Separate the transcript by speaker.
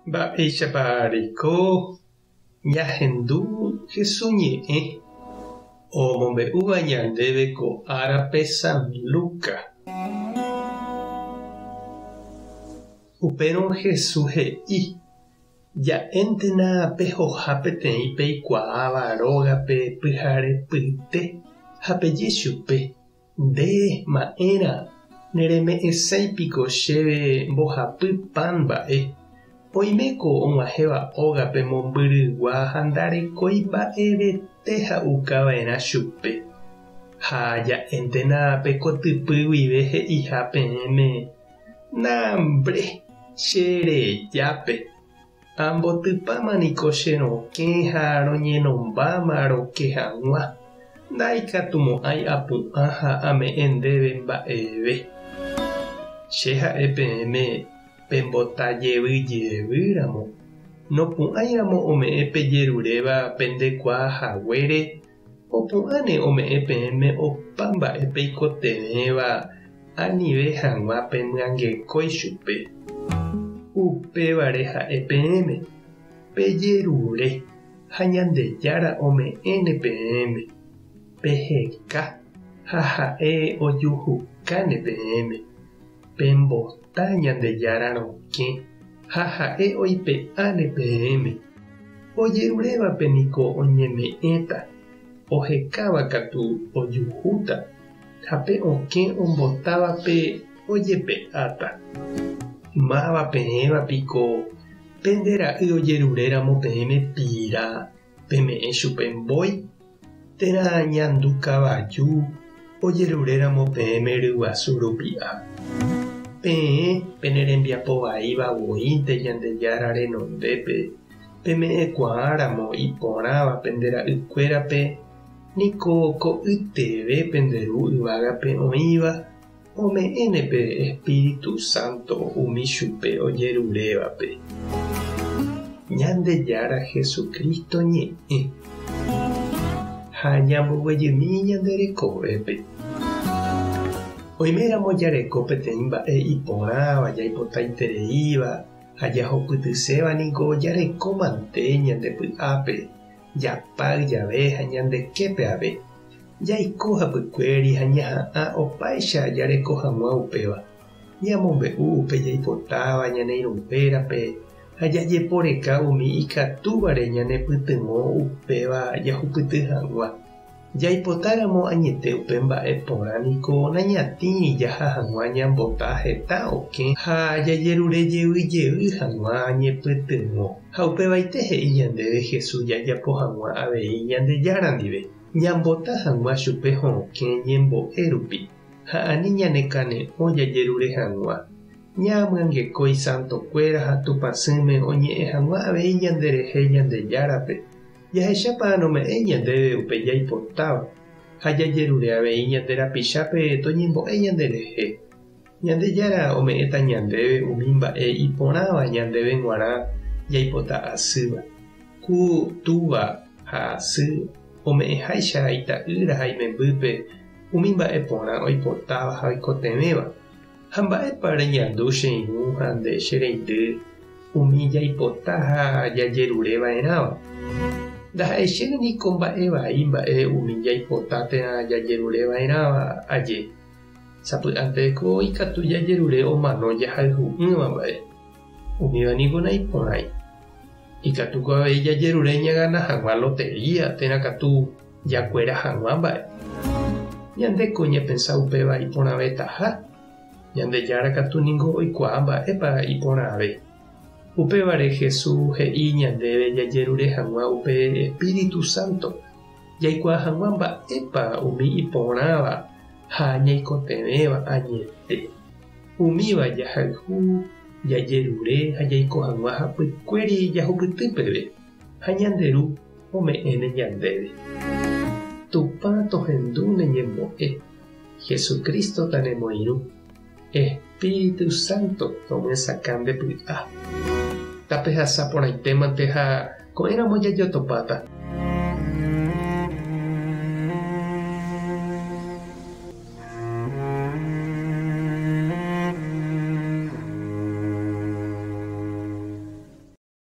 Speaker 1: Mba'éichapa reiko ñahendu Jesús ñe'ẽ omombe'úva ñandéve ko árape San Lucas? Upérõ Jesús he'i, Ja'éntena pehoha peteĩ peikuaáva rógape pyharepyte ha peje chupe, Nde, ma'ẽra, nereme'ẽsái piko chéve mbohapy pan mba'e? Oiméko og̃uahẽva ógape mombyrygua ha ndarekói mba'evete ha'uka va'erã chupe. Ha ja'éntena pe kotypy guive he'iha peẽme, Nambre, che rejápe. Ambotypáma niko che rokẽ ha roñenombáma roke hag̃ua, ndaikatumo'ãi apu'ã ha ame'ẽ ndéve mba'eve. Che ha'e peẽme pembota jevy jevy ramo, nopu'ãi ramo ome'ẽ pejeruréva pendekuaa haguére, opu'ãne ome'ẽ peẽme opa mba'e peikotevẽva anive hag̃ua pemyangekói chupe. Upévare ha'e peẽme, Pejerure ha Ñandejára ome'ẽne peẽme, peheka ha ha'e ojuhukáne peẽme, pembota Ñandejára rokẽ ha ha'e oipe'áne peẽme. Ojerurévape niko oñeme'ẽta, ohekáva katu ojuhúta, ha pe okẽ ombotávape ojepe'áta. Máva peẽva piko pende ra'y ojeruréramo peẽme pira peme'ẽ chupe mbói, térã ñandu kavaju ojeruréramo peẽme ryguasu rupi'a? Peẽ pene rembiapo vaíva voínte Ñandejára renondépe peme'ẽkuaáramo iporãva pende ra'ykuérape, niko ko'yteve pende Ru yvágape oĩva ome'ẽne pe Espíritu Santo umi chupe ojerurévape. Ñandejára Jesucristo ñe'ẽ. Ha ñamboguejymi ñande rekovépe. Oiméramo jareko peteĩ mba'e iporãva jaipotaitereíva ha jahupytyséva niko jareko mante ñande py'ápe, japáy jave ha ñande képe ave. Jaiko hapykuéri ha ñaha'ã opáicha jareko hag̃ua upéva. Ñamombe'u upe jaipotáva ñane irũnguérape ha jajeporeka umi ikatúvare ñanepytyvõ upéva jahupyty hag̃ua. Jaipotáramo añete upe mba'e porã niko nañatĩri jaha hag̃ua ñambota heta okẽ ha jajerure jey jey hag̃ua ñepytyvõ. Ha upevaite he'i ñandéve Jesús jajapo hag̃ua avei Ñandejára ndive, ñambota hag̃ua chupe hokẽ ñembo'e rupi ha ani ñanekane'õ jajerure hag̃ua. Ñamyangekói santokuéra ha Tupãsýme oñe'ẽ hag̃ua avei ñanderehe Ñandejárape. Jahechápa nome'ẽi ñandéve upe jaipotáva ha jajerure avei ñande rapichápe toñembo'e ñanderehe. Ñandejára ome'ẽta ñandéve umi mba'e iporãva ñandéve g̃uarã jaipota asýva. Ku túva ha sy ome'ẽháicha ita'ýra ha imembýpe umi mba'e porã oipotáva ha oikotevẽva. Ha mba'épa reñandu che irũ ha nde che reindy umi jaipota ha jajerure va'erãva? Ndaha'eichéne niko mba'e vai mba'e umi jaipota térã jajerure va'erãva aje. Sapy'ánte ko ikatu jajerure omano jahayhu'ỹva mba'e. Umíva niko naiporãi. Ikatúko avei jajerure ñagana hag̃ua lotería térã katu jakuera hag̃ua mba'e. Ñandéko ñapensa upéva iporãvetaha, Ñandejára katu ningo oikuaa mba'épa iporãve. Upévare Jesús he'i ñandéve jajerure hag̃ua upe espíritu sánto, jaikuaa hag̃ua mba'épa umi iporãva ha ñaikotevẽva añete. Umíva jahayhu, jajerure ha jaiko hag̃ua hapykuéri jahupyty peve, ha ñande Ru ome'ẽne ñandéve. Tupã tohendu ne ñembo'e, Jesucristo tanemoirũ, Espíritu Santo tomyesakã nde py'a. Tapehasa porãitémante ha ko'ẽramo jajotopáta.